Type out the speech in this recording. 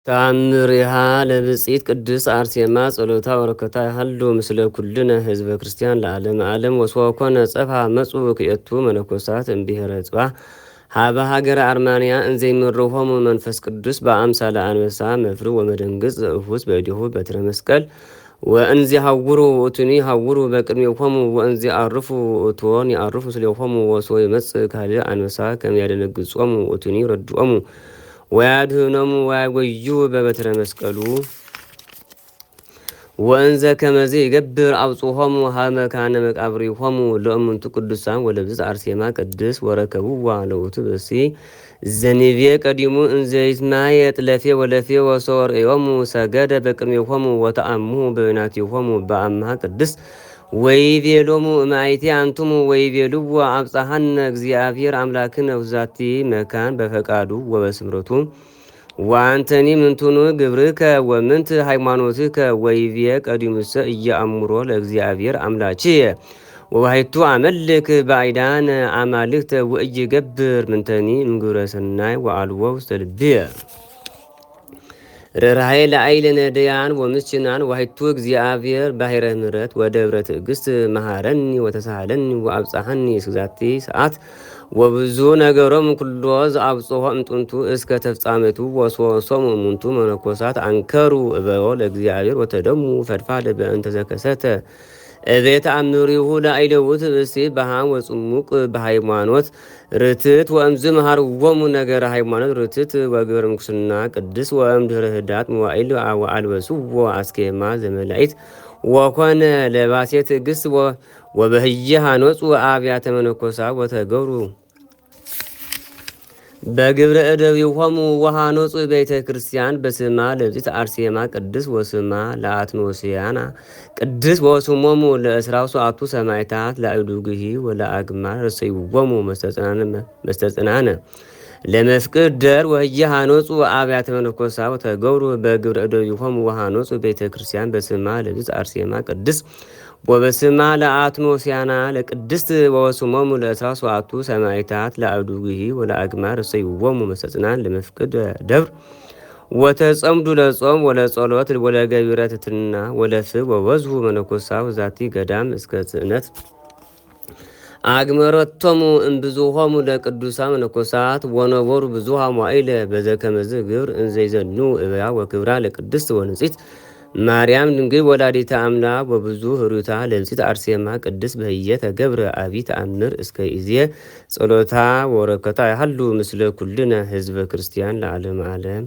ተአምሪሃ ለብጽኢት ቅድስት አርሴማ ጸሎታ ወረከታ ያህሉ ምስለ ኩልነ ህዝበ ክርስቲያን ለዓለም ዓለም። ወስወኮነ ጸፋ መጹ ክኤቱ መነኮሳት እምብሔረ ጽባ ሃበ ሃገረ አርማንያ እንዘይምርሆሙ መንፈስ ቅዱስ በአምሳለ አንበሳ መፍር ወመደንግጽ ዘእፉስ በእዲሁ በትረ መስቀል። ወእንዚ ሀውሩ ውእቱኒ ሀውሩ በቅድሜሆሙ፣ ወእንዚ አርፉ ውእቱዎን ይዐርፉ ምስሌሆሙ። ወሶ ይመጽእ ካልእ አንበሳ ከም ያደነግጾሙ ውእቱኒ ይረድኦሙ ወያድህኖሙ ወያጎዩ በበትረ መስቀሉ። ወእንዘ ከመዚ ይገብር አብጽሖሙ ሀበ መካነ መቃብሪሆሙ ለእሙንቱ ቅዱሳን ወለብጽሕት አርሴማ ቅድስት። ወረከብዋ ለውእቱ ብእሲ ዘኒቤ ቀዲሙ እንዘ ይትማየጥ ለፌ ወለፌ። ወሶርዮሙ ሰገደ በቅድሜሆሙ ወተአምሁ በበይናቲሆሙ በአምሃ ቅድስት። ወይቤሎሙ እምአይቲ አንቱሙ? ወይቤልዎ አብጽሐነ እግዚአብሔር አምላክነ ውዛቲ መካን በፈቃዱ ወበስምረቱ። ወአንተኒ ምንቱኑ ግብርከ ወምንት ሃይማኖትከ? ወይቤ ቀዲሙሰ እየአምሮ ለእግዚአብሔር አምላችየ ወባሕቱ አመልክ ባዕዳነ አማልክተ ወኢይገብር ምንተኒ እምግብረ ሰናይ ወአልቦ ውስተ ልብየ ርኅራኄ ለአይለ ነዳያን ወምስኪናን። ዋሕቱ እግዚአብሔር ባሕረ ምሕረት ወደብረ ትዕግስት መሃረኒ ወተሳሃለኒ ወአብጽሐኒ እስከ ሰዓት። ወብዙ ነገሮም ኩሎ ዘአብጽሖ እምጥንቱ እስከ ተፍጻሜቱ። ወሶሶሙ እሙንቱ መነኮሳት አንከሩ እበዮ ለእግዚአብሔር ወተደሙ ፈድፋደ በእንተ ዘከሰተ እቤተ አምሪሁ ለአይለውት ብእሲ በሃም ወጽሙቅ በሃይማኖት ርትት። ወእምዝ መሃርዎሙ ነገረ ሃይማኖት ርትት ወግብረ ምንኩስና ቅድስ። ወእምድኅረ ህዳት መዋዕል ወአልበስዎ አስኬማ ዘመላኢት ወኮነ ለባሴ ትዕግስት። ወበህየ ሃነጹ አብያተ መነኮሳት ወተገብሩ በግብረ እደዊሆሙ ወሃነጹ ቤተ ክርስቲያን በስማ ለብጽሕት አርሴማ ቅድስት ወስማ ለአትኖስያና ቅድስት ወስሞሙ ለእስራው ሰዓቱ ሰማዕታት ለአይዱግሂ ወለአግማር ረሰይዎሙ መስተጽናነ ለመፍቅድ ደር። ወህየ ሃነጹ አብያተ መነኮሳት ወተገብሩ በግብረ እደዊሆሙ ወሃነጹ ቤተ ክርስቲያን በስማ ለብጽሕት አርሴማ ቅድስት ወበስማ ለአትኖስያና ለቅድስት ወበስሞሙ ለእስራ ሰዓቱ ሰማዕታት ለአዱግሂ ወለአግማር እሰይዎሙ መስተጽናን ለመፍቅድ ደብር። ወተጸምዱ ለጾም ወለጸሎት ወለገቢረ ትትና ወለፍ። ወበዝሁ መነኮሳት ዛቲ ገዳም እስከ ጽዕነት አግመረቶሙ እምብዙሆሙ ለቅዱሳን መነኮሳት ወነበሩ ብዙሃ መዋዕለ በዘከመዝ ግብር እንዘይዘኑ እበያ ወክብራ ለቅድስት ወንጽሕት ማርያም ድንግል ወላዲተ አምላክ ወብዙ ህሩታ ለብጽሕት አርሴማ ቅድስት በህየ ተገብረ አቢ ተአምር እስከ ኢዜ። ጸሎታ ወረከታ ያህሉ ምስለ ኩልነ ህዝበ ክርስቲያን ለዓለም ዓለም።